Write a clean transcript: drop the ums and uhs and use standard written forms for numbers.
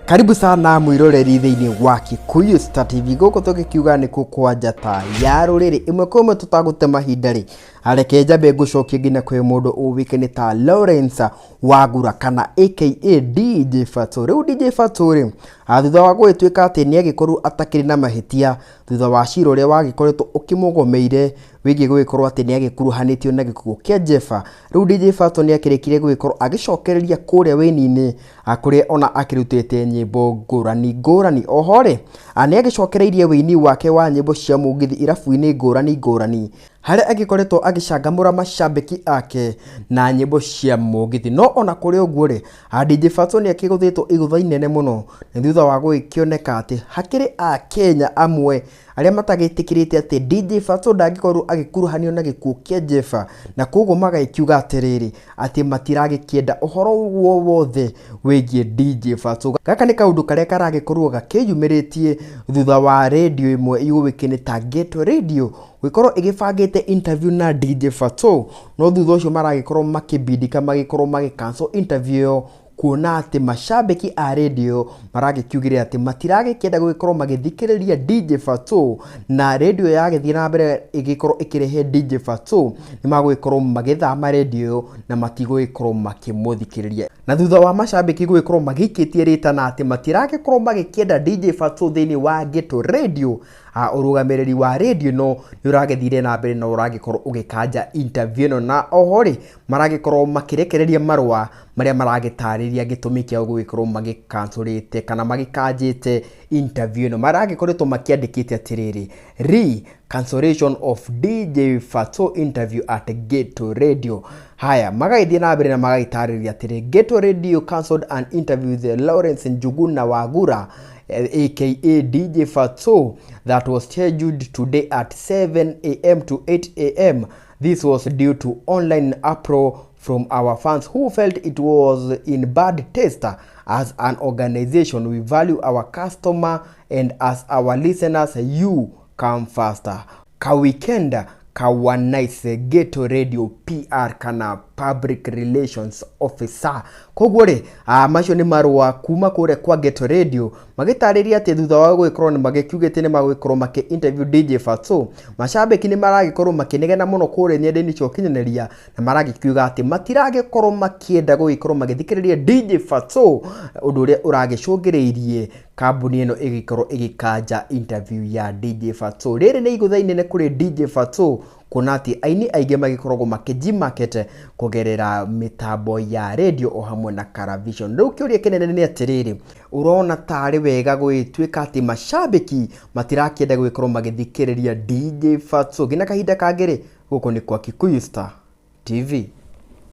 Karibu sana mwiroreri thĩinĩ wa Kikuyu Star TV gũkũ tũgĩkiuga nĩ kũ kwa njata ya rũrĩrĩ ĩmwe kwa ĩmwe tũtagũte mahinda rĩ reke njambe ngũcokie nginya kwĩ mũndũ ũĩkaine ta Lawrence Wagura kana aka DJ Fatxo. Rĩu DJ Fatxo rĩ, thutha wa gũgĩtuĩka atĩ nĩ agĩkorwo atakĩrĩ na mahĩtia thutha wa cira ũrĩa wagĩkoretwo ũkĩmũgomeire wĩgiĩ gũgĩkorwo atĩ nĩ agĩkuruhanĩtio na gĩkuũ kĩa Jeffer. Rĩu DJ Fatxo nĩ akĩrĩkire gũgĩkorwo agĩcokereria kũrĩa wĩini-inĩ kũrĩa ona akĩrutĩte nyĩmbo ngũrani ngũrani. Oho rĩ, nĩ agĩcokereirie wĩini wake wa nyĩmbo cia mũgithi irabu-inĩ ngũrani ngũrani harĩa agĩkoretwo agĩcangamũra macambĩki ake na nyĩmbo cia mũgithi. No ona kũrĩ ũguo rĩ, DJ Fatxo nĩ akĩgũthĩtwo igũtha inene mũno nĩ thutha wa gũgĩkĩoneka atĩ hakĩrĩ Akenya amwe arĩa matagĩtĩkĩrĩte atĩ DJ Fatxo ndangĩkorwo agĩkuruhanio na gĩkuũ kĩa Jeffer, na koguo magagĩkiuga atĩrĩrĩ atĩ matiragĩkĩenda ũhoro wo wothe wĩgiĩ DJ Fatxo. Gaka nĩ kaũndũ karĩa karagĩkorwo gakĩyumĩrĩtie thutha wa radio ĩmwe yũĩkaine ta Ghetto Radio gũgĩkorwo ĩgĩbangĩte interview na DJ Fatxo, no thutha ũcio maragĩkorwo makĩbindika magĩkorwo magĩ cancel interview ĩyo kuona atĩ macambĩki a radio maragĩkiugire atĩ matiragĩkĩenda gũgĩkorwo magĩthikĩrĩria DJ Fatxo, na radio yagĩthiĩ na mbere ĩgĩkorwo ĩkĩrehe DJ Fatxo nĩ magũgĩkorwo magĩthama radio ĩyo na matigũgĩkorwo makĩmũthikĩrĩria. Na thutha wa macambĩki gũgĩkorwo magĩikĩtie rĩtana atĩ matiragĩkorwo magĩkĩenda DJ Fatxo thĩinĩ wa Ghetto Radio, ũrũgamĩrĩri wa radio ĩno nĩ ũragĩthire na mbere na ũragĩkorwo ũgĩkanja interview ĩno, na oho rĩ maragĩkorwo makĩrekereria marũa marĩa maragĩtarĩria gĩtũmi kĩao gũgĩkorwo magĩkancorĩte kana magĩkanjĩte interview ĩno. Maragĩkoretwo makĩandĩkĩte atĩrĩrĩ, re cancellation of DJ Fatxo interview at Ghetto Radio. Haya, magagĩthiĩ na mbere na magagĩtarĩria atĩrĩ, Ghetto Radio cancelled an interview with Lawrence Njuguna Wagura aka DJ Fatxo that was scheduled today at 7 a.m. to 8 a.m. This was due to online uproar from our fans who felt it was in bad taste. As an organization, we value our customer and as our listeners, you come faster. Kawikenda kawa nice Ghetto Radio PR kana Public Relations Officer. Koguo rĩ, macio nĩ marũa kuma kũrĩa kwa Ghetto Radio magĩtarĩria atĩ thutha wa gũgĩkorwo nĩ magĩkiugĩte nĩ magũgĩkorwo makĩ interview DJ Fatxo, macambĩki nĩ maragĩkorwo makĩnegena mũno kũrĩa nenda-inĩ cia ũkinyanĩria na maragĩkiuga atĩ matiragĩkorwo makĩenda gũgĩkorwo magĩthikĩrĩria DJ Fatxo, ũndũ ũrĩa ũragĩcũngĩrĩirie kambuni ĩno ĩgĩkorwo ĩgĩkanja interview ya DJ Fatxo. Rĩrĩ nĩ igũtha inene kũrĩ DJ Fatxo kuona atĩ aini aingĩ magĩkoragwo makĩji-market kũgerera mĩtambo ya radio o hamwe na television. Rĩu kĩũria kĩnene nĩ atĩrĩrĩ, ũrona tarĩ wega gũgĩtuĩka atĩ macambĩki matirakĩenda gũgĩkorwo magĩthikĩrĩria DJ Fatxo? Nginya kahinda kangĩ rĩ, gũkũ nĩ kwa Kikuyu Star TV.